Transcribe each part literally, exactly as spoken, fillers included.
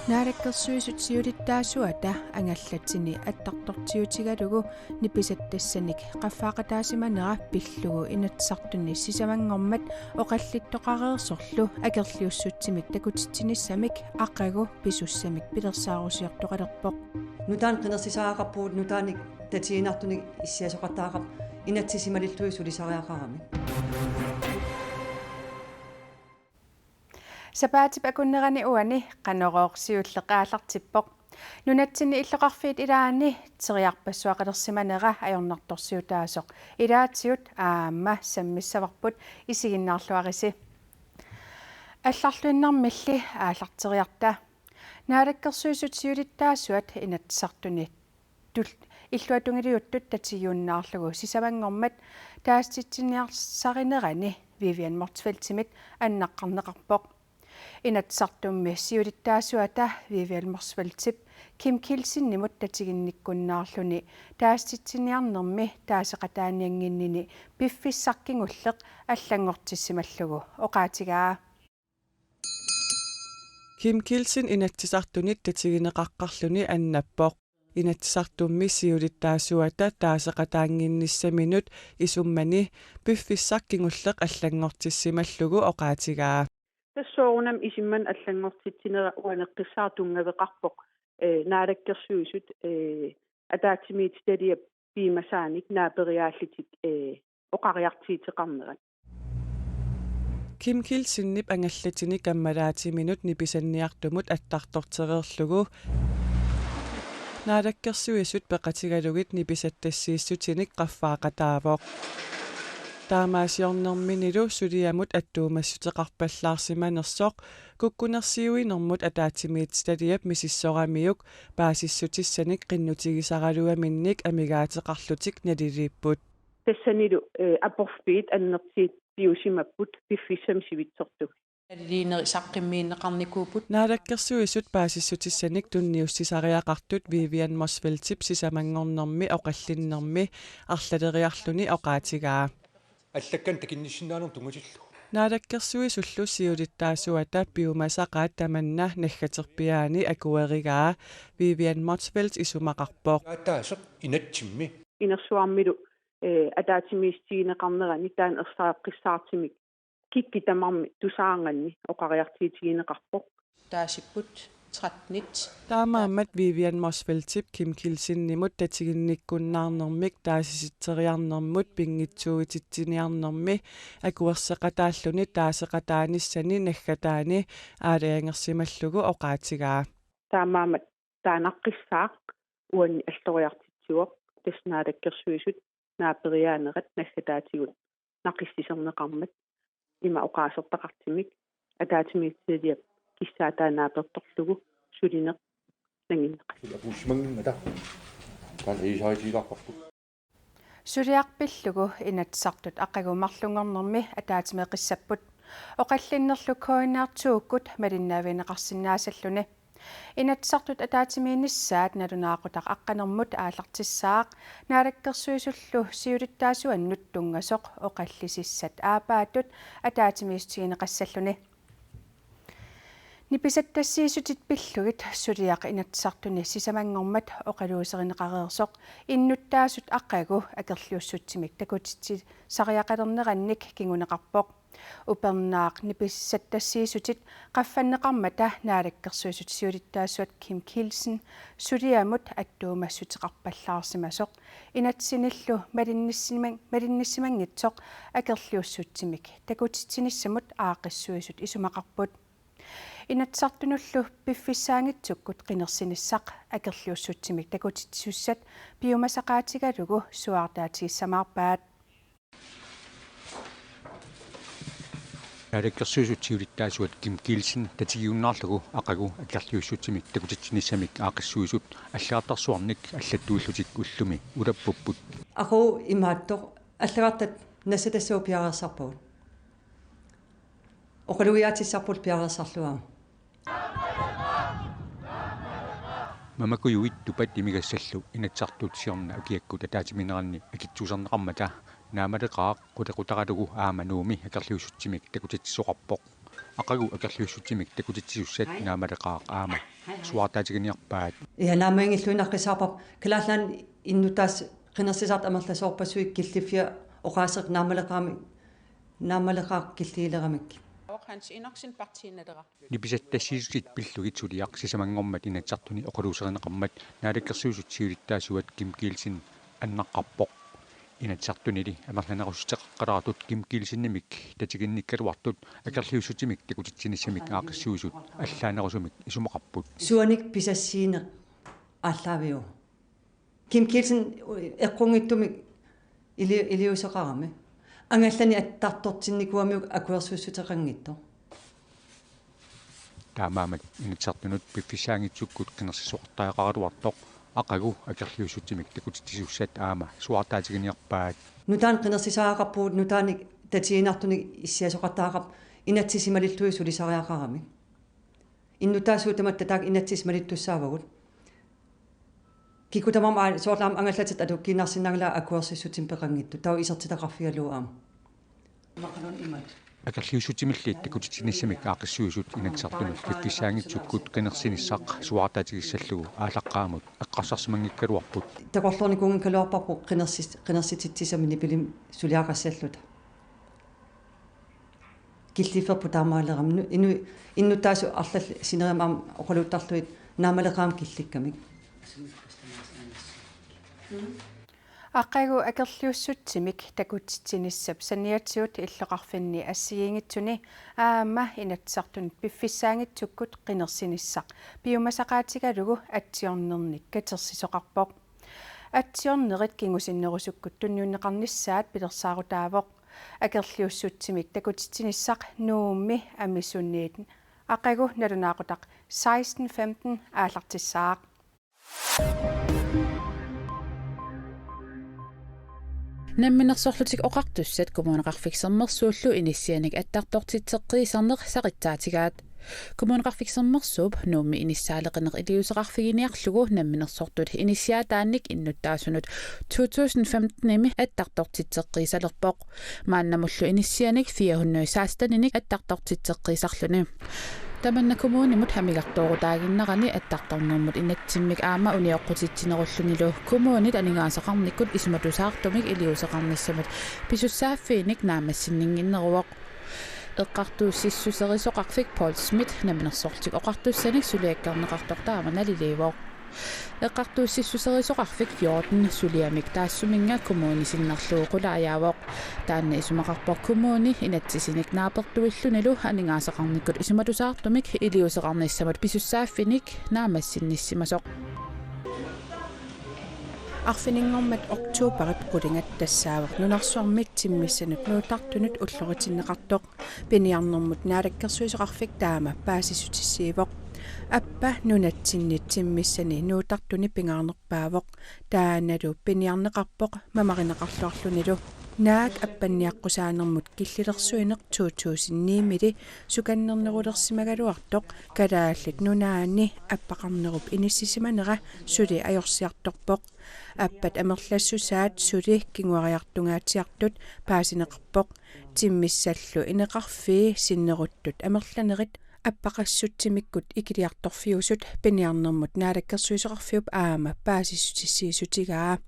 Naalakkersuisut siulittaasuata angallatini attartortiutigalugu nipisattassanik qaffaaqataasimanera pillugu Inatsisartuni sisamanngormat oqallittoqareersorlu akerliussutsimik takutitsinissamik aqagu pisussamik pilersaarusiortoqalerpoq. Nutaanik qinersisariaqarpugut, nutaanik tatiginartunik issiasoqartariaqarput, inatsisimalillugit sulisariaqarami. Sapaatip akunnerani uani Qanorooq siulleq aallartippoq. Nunatsinni illoqarfiit ilaanni teriarpassuaqalersimanera ajornartorsiutaasoq ilaatigut aamma sammissavarput isiginnaarluarisi. Allarluinnarmilli aallarteriarta. Naalakkersuisut siulittaasuat Inatsisartuni tul-, illuatungiliuttut tatigiunnaarlugu sisamanngormat taasititsiniarsarinerani Vivian Motzfeldtimit annaqqarneqarpoq. Inatsisartummi siulittaasuata Vivian Motzfeldtip Kim Kielsenimut tatiginnikkunnaarluni taasititsiniarnermi taaseqataaniannginnini piffissaq kingulleq allanngortissimallugu oqaatigaa. Kim Kielsen Inatsisartunit tatigineqaqqarluni annappoq. Inatsisartummi siulittaasuata taaseqataannginnissaminut isummani piffissaq kingulleq allanngortissimallugu oqaatigaa. Tassa soorunami isummani allanngortitsinera uaneqqissaaq tunngaveqarpoq, ee, naalakkersuisut, ee, ataatsimiititaliap piumasaanik naaperiaallutik, ee, oqariartuuteqarnerat. Kim Kielsenip angallatini kammalaatiminut nipisanniartumut attartortereerlugu Naalakkersuisut peqatigalugit nipisattassiissutinik qaffaaqataavoq. Taamaasiornerminilu suliamut attuumassuteqarpallaarsimanersoq kukkunersiuinermut ataatsimiititaliap misissoramiuk paasissutissanik qinnutigisaraluaminnik amigaateqarlutik naliliipput. Tassanilu, ee, aporfiit annertuut piusimapput piffissami sivitsortugit. Naliliineri saqqummiunneqarnikuupput. Naalakkersuisut paasissutissanik tunniussisariaqartut Vivian Motzfeldtip sisamanngornermi oqallinnermi arlaleriarluni oqaatigaa. Allakkanik takunnissinnaanermut tunngatillugu. Naalakkersuisullu siulittaasuata piumasaqaat tamanna naggaterpiaani akuerigaa Vivian Motzfeldt isumaqarpoq. Ataaseq inatsimmi. Inersuarmilu, ee, ataatsimiititigineqarnerani taanna erseqqissaartumik kikkut tamarmik tusaannarnani oqariartuutigineqarpoq. Taasipput tretten. Taamaammat Vivian Motzfeldtip Kim Kielsenimut tatiginnikkunnaarnermik taasisitseriarnermut pinngitsuutitsiniarnermi akuerseqataalluni taaseqataanissani naggataani aalajangersimallugu oqaatigaa. Taamaammat taannaqqissaaq uani alloriartitsivoq, tassa Naalakkersuisut naaperiaanerat naggataatigut naqissiserneqarmat ima oqaasertaqartumik ataatsimiititaliap kissaataa naapertorlugu sulineq nanginneqassaaq. Apuussimanngimmata. Taanna iisaritiilaarparput. Suliaq pillugu Inatsisartut aqagu marlunngornermi ataatsimeeqqissapput. Oqallinnerlu K N R to-kkut malinnaavigineqarsinnaasalluni. Inatsisartut ataatsimiinnissaat nalunaaqutaq aqqanermut aallartissaaq Naalakkersuisullu siulittaasuannut tunngasoq oqallisissat aappaatut ataatsimiissutigineqassalluni. Nipisattassiissutit pillugit suliaq Inatsisartuni sisamanngormat oqaluuserineqareersoq innuttaasut aqagu akerliussutsimik takutitsisariaqalernerannik kinguneqarpoq. Upernaaq nipisattassiissutit qaffanneqarmata Naalakkersuisut siulittaasuat Kim Kielsen suliamut attuumassuteqarpallaarsimasoq inatsimillu malinnissimang-, malinnissimanngitsoq akerliussutsimik takutitsinissamut aaqqissuisut isumaqarput. Inatsisartunullu piffissaanngitsukkut qinersinissaq akerliussutsimik takutitsisussat piumasaqaatigalugu suaartaatigissamaarpaat. Naalakkersuisut siulittaasuat Kim Kielsen tatigiunnaarlugu aqagu akerliussutsimik takutitsinissamik aaqqissuisut allagartarsuarnik allattuillutik ullumi ulappupput. Aqagu imaattoq allagartat nassatassavut piareersarpagut. Oqalugiaatissarput piareersarlugu aamma. Mamakujuit tupat imigassallu Inatsisartut siorna ukiakkut ataatsimiinneranni akitsuuserneqarmata Naamaleqaaq qulequtaralugu aamma Nuummi akerliussutsimik takutitsisoqarpoq. Aqagu akerliussutsimik takutitsisussat Naamaleqaaq aamma suaartaatiginiarpaat. Ja, naammaginngilluinnaqqissaarpara Kalaallit Nunaanni innuttaasut qinersisartut amerlasoorpassuit killiffia oqaaseq naammaleqaami, naammaleqaaq killiileramik. Hans Enoksen, Partii Naleraq. Nipisattassiissutit pillugit suliaq sisamanngormat Inatsisartuni oqaluuserineqarmat Naalakkersuisut siulittaasuat Kim Kielsen annaqqarpoq. Inatsisartunili amerlanerussuteqaqqalaartut Kim Kielsenimik tatiginnikkaluartut akerliussutsimik takutitsinissamik aaqqissuisut allaanerusumik isumaqarput. Suanik pisassiineq aallaaviuk? Kim Kielsen eqqunngitsumik ili-, iliuuseqarami. Angallanik attartortinnikuugamik akuersuussuteqanngitsoq. Taamaammat Inatsisartunut piffissaanngitsukkut qinersisoqartariaqaraluartoq aqagu akerliussutsimik takutitsisussat aamma suaartaatiginiarpaat. Nutaanik qinersisariaqarpugut, nutaanik tatiginartunik issiasoqartariaqarpoq, inatsit malillugit sulisariaqaramik. Innuttaasut tamatta taakku inatsit malittussaavagut. Kikkut tamarmik aa-, soorlu aamma angallatit atukkiinnarsinnaanngillat akuersissutsimik peqanngitsut. Taava isertitaqarfigalugu aamma. Akerliussutsimilli takutitsinissamik aaqqissuisut Inatsisartunut piffissaanngitsukkut qinersinissaq suaartaatigissallugu aallaqqaammut eqqarsarsimanngikkaluarput. Takorloornikuunngikkalaarparput qinersis-, qinersititsissamik nipilimik suliaqassalluta. Killiffipput taamaalerami nu-, inu-, innuttaasut arlallit sinerissami aamma oqaluttarlugit naammaleqaamik killikkamik. Aqagu akerliussutsimik takutitsinissap saniatigut illoqarfinni assigiinngitsuni aamma Inatsisartunut piffissaanngitsukkut qinersinissaq piumasaqaatigalugu atsiornernik katersisoqarpoq. Atsiornerit kingusinnerusukkut tunniunneqarnissaat pilersaarutaavoq. Akerliussutsimik takutitsinissaq Nuummi Amisuniit aqagu nalunaaqutaq seksten femten aallartissaaq. Namminersorlutik Oqartussat Kommuneqarfik Sermersuullu inissianik attartortitseqqiisarneq saqqummiutigaat. Kommuneqarfik Sermersuup Nuummi inissaaleqineq iliuuseqarfiginiarlugu namminersortut inissiaataannik innuttaasunut to tusind femtenimi attartortitseqqiisalerpoq. Maannamullu inissianik fire hundrede seksteninik attartortitseqqiisarluni. Tamanna kommunimut amigartoorutaaginnarani attartornermut inatsimmik aamma unioqqutitsinerullunilu kommunit aningaasaqarnikkut isumatusaartumik iliuuseqarnissamut pisussaaffiinik naammassinninnginneruvoq. Eqqartuussissuserisoqarfik Poul Schmidt Namminersorlutik Oqartussanik suliakkerneqartoq taama naliliivoq. Eqqartuussissuserisoqarfik fjorten suliamik taassuminnga kommuni sinnerlugu qulaajaavoq. Taanna isumaqarpoq kommuni inatsisinik naapertuillunilu aningaasaqarnikkut isumatusaartumik iliuuseqarnissamut pisussaaffiinik naammassinnissimasoq. Arfininngormat oktoberip qulingat tassaavoq nunarsuarmi timmissanut nuuttartunut ulloritsinneqartoq. Piniarnermut Naalakkersuisoqarfik taama paasissutissiivoq. Appa nunatsinni timmissani nuuttartuni pingaarnerpaavoq. Taannalu piniarneqarpoq mamarineqarluarlunilu. Naak appanniaqqusaanermut killilersuineq to tusind ni-mili sukannernerulersimagaluartoq Kalaallit Nunaanni appaqarnerup inissisimanera suli ajorsiartorpoq. Appat amerlassusaat suli kinguariartungaatsiartut paasineqarpoq. Timmissallu ineqarfii sinneruttut amerlanerit appaqassutsimikkut ikiliartorfiusut piniarnermut Naalakkersuisoqarfiup aamma paasissutissiissutigaa.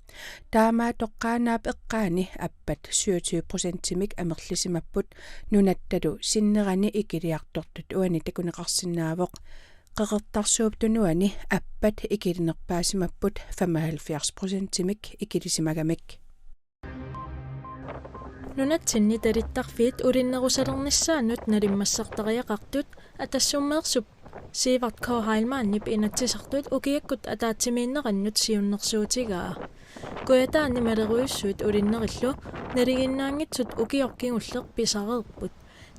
Taamaattoq Qaanaap eqqaani appat syvogtyve procentimik amerlisimapput, nunattalu sinnerani ikiliartortut uani takuneqarsinnaavoq. Qeqertarsuup Tunuani appat ikilinerpaasimapput femoghalvfjerds procentimik ikilisimagamik. Nunatsinni talittarfiit ulinnerusalernissaannut nalimmassartariaqartut Atassummeersup Sivert K. Heilmannip Inatsisartut ukiakkut ataatsimiinnerannut siunnersuutigaa. Kujataani malerujussuit ulinnerillu nalinginnaanngitsut ukioq kingulleq pisareerput.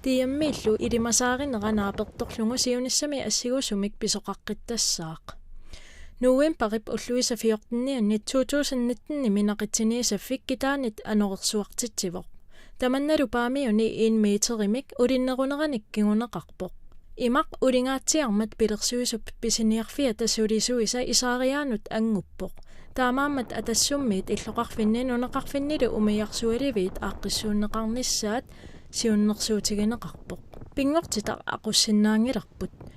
D M-illu ilimasaarinera naapertorlugu siunissami assingusumik pisoqaqqittassaaq. Novembarip ulluisa fjortenianni to tusind nittenimi naqitsiniisaffik kitaanit anorersuartitsivoq. Tamannalu Paamiuni en meterimik ulinneruneranik kinguneqarpoq. Imaq ulingaatsiarmat pilersuisup pisiniarfiata sulisuisa isaariaanut anguppoq. Taamaammat Atassummiit illoqarfinni nunaqarfinnilu umiarsualiviit aaqqissuunneqarnissaat siunnersuutigineqarpoq. Pinngortitaq aqussinnaanngilarput.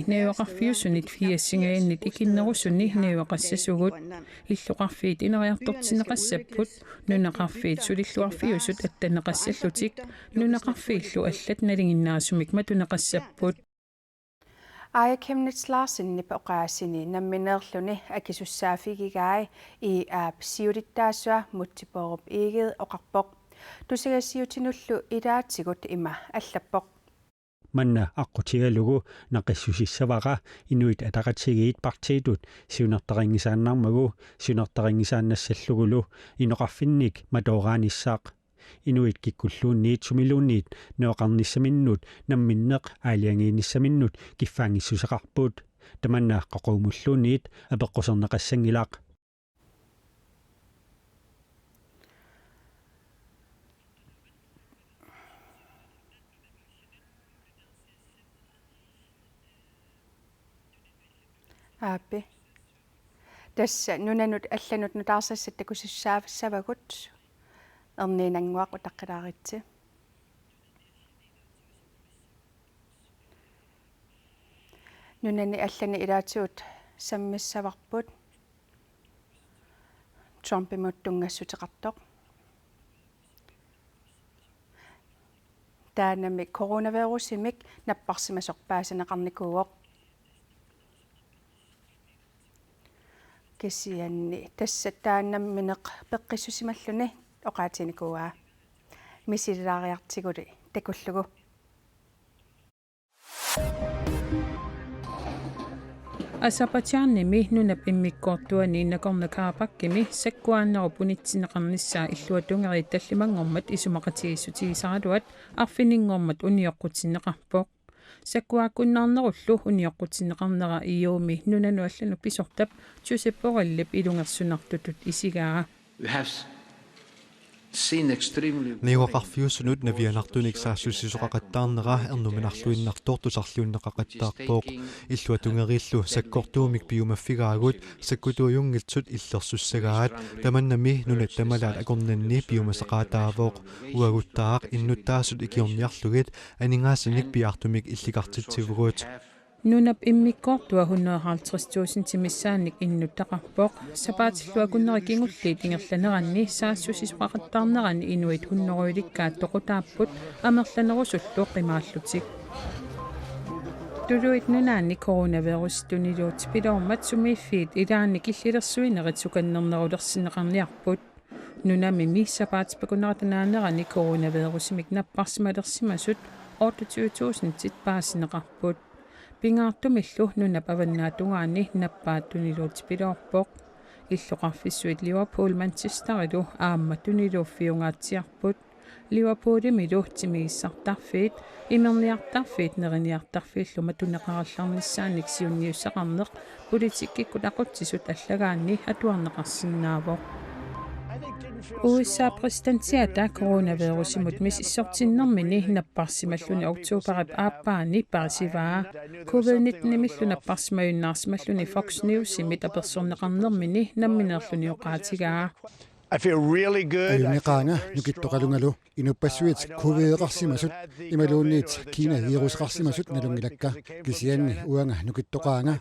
Nunani najugaqarfiusunit firsingajannik ikinnerusuni najugaqassasugut. Illoqarfiit ineriartortinneqassapput, nunaqarfiit sulilluarfiusut attanneqassallutik, nunaqarfiillu allat nalinginnaasumik matuneqassapput. Aaja Chemnitz Larsenip oqaasini nammineerluni akisussaaffigigai I A P siulittaasua Múte Bourup Egede oqarpoq. Tusagassiutinullu ilaatigut ima allappoq. Manna aqqutigalugu naqissusissavara Inuit Ataqatigiit partiitut siunertarinngisaannarmagu siunertarinngisaannassallugulu inoqarfinnik matooraanissaq. Inuit kikkulluunniit sumiluunniit najugaqarnissaminnut namminneq aalajangiinissaminnut kiffaanngissuseqarput. Tamanna qaqugumulluunniit apeqquserneqassanngilaq. Aappi. Tassa nunanut allanut nutaarsassat takusussaavagut. Erniinnannguaq utaqqilaaritsi. Nunani allani ilaatigut sammissavarput. Trumpimut tunngassuteqartoq. Taannami coronavirusimik napparsimasoq paasineqarnikuuvoq. Kisianni tassa taannammineq peqqissusimalluni oqaatiginikuuaa. Misililaariartiguli takullugu. Aserbajdsjanimi nunap immikkoortuani Nagorno-Karabakhimi sakkuaanerup unitsinneqarnissaa illuatungeriit tallimanngormat isumaqatigiissutigisaraluat arfininngormat unioqqutinneqarpoq. Sakkuaakkunnaarnerullu unioqqutinneqarnera E U-mi nunanut allanut pisortap Josep Borrellip ilungersunartutut isigaa. We have seen extremely Najugaqarfiusunut navianartunik saassussisoqaqattaarnera ernuminarluinnartoq tusarliunneqaqattaarpoq. Illuatungeriillu sakkortuumik piumaffigaagut sakkutuujunngitsut illersussagaat, tamannami nunat tamalaat akornanni piumasaqaataavoq. Uaguttaaq innuttaasut ikiorniarlugit aningaasanik piaartumik illikartitsivugut. Nunap immikkoortua hundrede og halvtreds tusindit missaannik innuttaqarpoq. Sapaatillu akunneri kingulliit ingerlaneranni saassussisoqaqattaarnerani inuit hundredelikkaat toqutaapput amerlanerusullu qimaallutik. Tuluit Nunaanni coronavirus tuniluutipiloormat sumiiffiit ilaanni killilersuinerit sukannernerulersinneqarniarput. Nunamimi sapaatip akunnerata naanerani coronavirusimik napparsimalersimasut otteogtyve tusindit paasineqarput. Pingaartumillu nunap avannaatungaani nappaat tuniluutipiloorpoq. Illoqarfissuit Liverpool Manchesterilu aamma tuniluuffiungaatsiarput. Liverpoolimilu timigissartarfiit, imerniartarfiit neriniartarfiillu matuneqarallarnissaannik siunniussaqarneq politikkikkut aqutsisut allagaanni atuarneqarsinnaavoq. U S A præsidentiata coronavirusimut misissortinnermini napparsimalluni oktoberip aappaani paasivaa. Covid nitten-imillu napparsimajunnaarsimalluni Fox Newsimit apersorneqarnermini nammineerluni oqaatigaa. I feel really good. Ajunngilanga nukittoqalungalu. Inuppassuit covid-eqarsimasut imaluunniit Kina viruseqarsimasut nalunngilakka. Kisianni uanga nukittoqaanga.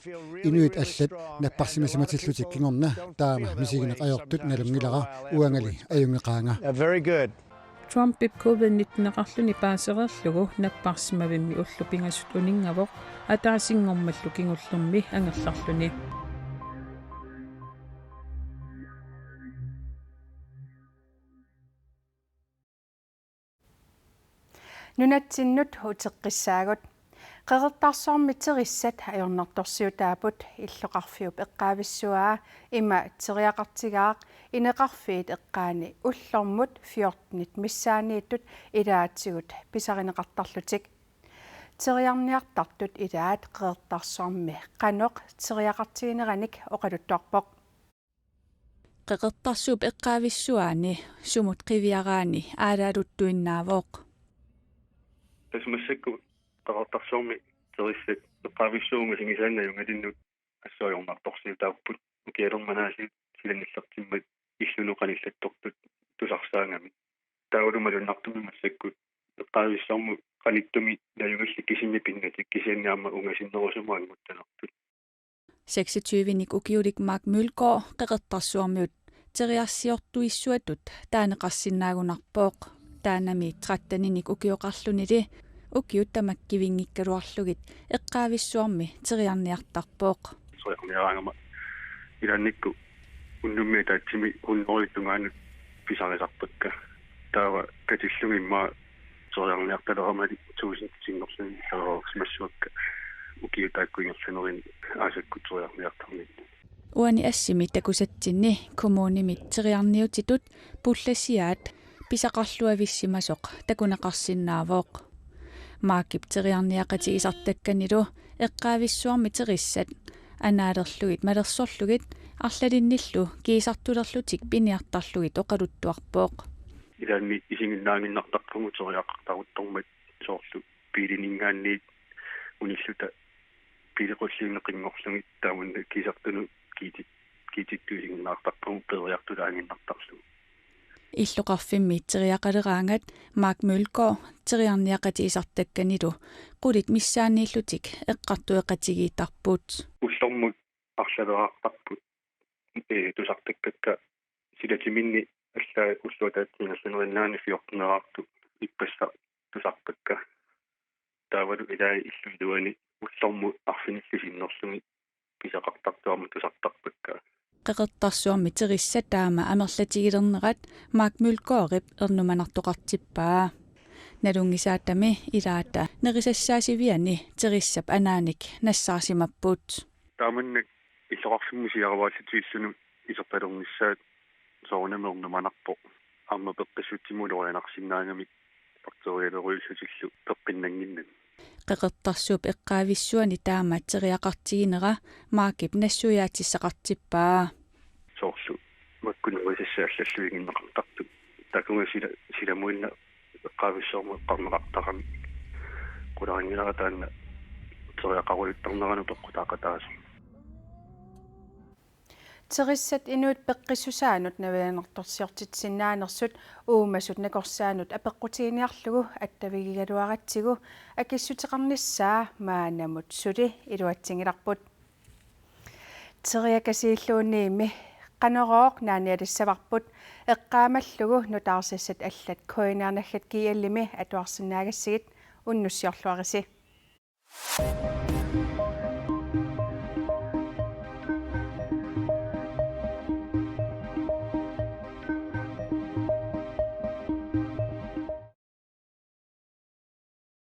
Inuit allat napparsimasimatillutik kingorna taama misigineq ajortut nalunngilara, uangali ajunngilanga. Uh, very good. Trumpip covid nitten-eqarluni paasereerlugu napparsimavimmi ullut pingasut uninngavoq ataasinngormallu kingullermi angerlarluni. Nunatsinnut uteqqissaagut. Qeqertarsuarmi terissat ajornartorsiutaapput illoqarfiup eqqaavissuaa ima teriaqartigaaq ineqarfiit eqqaani ullormut fjortenit missaanniittut ilaatigut pisarineqartarlutik. Teriarniartartut ilaat Qeqertarsuarmi qanoq teriaqartigineranik oqaluttuarpoq. Qeqertarsuup eqqaavissuaani sumut qiviaraanni aalaaluttuinnaavoq. Tassa massakkut Qeqertarsuarmi terissat eqqaavissuunga singisaannajunga tinnut assut ajornartorsiutaapput ukialermanaasiit silanillertimmat illunut qanillattortut tusarsaagami. Taavalu malunnartumik massakkut eqqaavissuarmut qanittumi najugillit kisimik pinnatik kisianni aamma ungasinnerusumut anguttanertut. Seksogtyvenik ukiulik Mark Mølgaard Qeqertarsuarmiut teriarsiortuissuatut taaneqarsinnaagunarpoq. Taannami tretteninik ukioqarlunili ukiut tamakkivinngikkaluarlugit eqqaavissuarmi teriarniartarpoq. Teriarniaraangama ilaannikkut unnummi ataatsimi hunnorujut tungaanut pisarisarpakka. Taava katillugit immaqa teriarniartaleramali tuusintit sinnerlugit illareersimassavakka ukiut taakku ingerlanerini aasakkut teriarniartarneq. Uani assimi takusatsinni kommunimit teriarniutitut pullassiaat pisaqarluavissimasoq takuneqarsinnaavoq. Markip teriarniaqatigisartakkanilu eqqaavissuarmi terissat anaalerlugit malersorlugit arlalinnillu kiisartulerlutik piniartarlugit oqaluttuarpoq. Ilaanni isiginnaaginnartarpugut teriaqartaruttormat soorlu biilininngaanniit unilluta biilequlliineqinngorlugit taamani kiisartunut kiitit-, kiitittut isiginnaartarpagut peeriartulaaginnartarlugu. Illoqarfimmi teriaqaleraangat Mark Mølgaard teriarniaqatigisartakkanilu qulit missaanniillutik eqqartueqatigiittarput. Ullormut arlaleraartarput, ee, tusartakkakka silatiminni allaat ulloq ataatsip ingerlanerinnaani fjorteneraartut ippassaq tusarpakka. Taavalu ilai illup iluani ullormut arfinillit sinnerlugit pisaqartartut aamma tusartarpakka. Qeqertarsuarmi terissat taama amerlatigilernerat Mark Mølgaardip ernumanartoqartippaa. Nalunngisaatami ilaata nerisassaasiviani terissap anaanik nassaarsimapput. Taamannak illoqarfimmi siaruaallatigissunik isertalernissaat soorunami ernumanarpoq. Aamma peqqissutsimut ulorianarsinnaagamik bakterialerujullutillu peqqinnannginnami. Qeqertarsuup eqqaavissuani taama teriaqartiginera Markip nassuiaatissaqartippaa. Soorlu makku nerisassat allalluiginneqartartut. Takuga sila-, silamuinnaq eqqaavissuarmut eqqarneqartarami. Qularinngilara taanna teriaqarujuttarneranut peqqutaaqataasoq. Terissat inuit peqqissusaannut navianartorsiortitsisinnaanersut uumasut nakorsaannut apeqqutiginiarlugu attavigigaluaratsigu akissuteqarnissaa maannamut suli iluatsinngilarput. Teriakasiilluunniimmi Qanorooq naanialissavarput eqqaamallugu nutaarsiassat allat K N R naggat G L-imi atuarsinnaagassigit, unnussiorluarisi.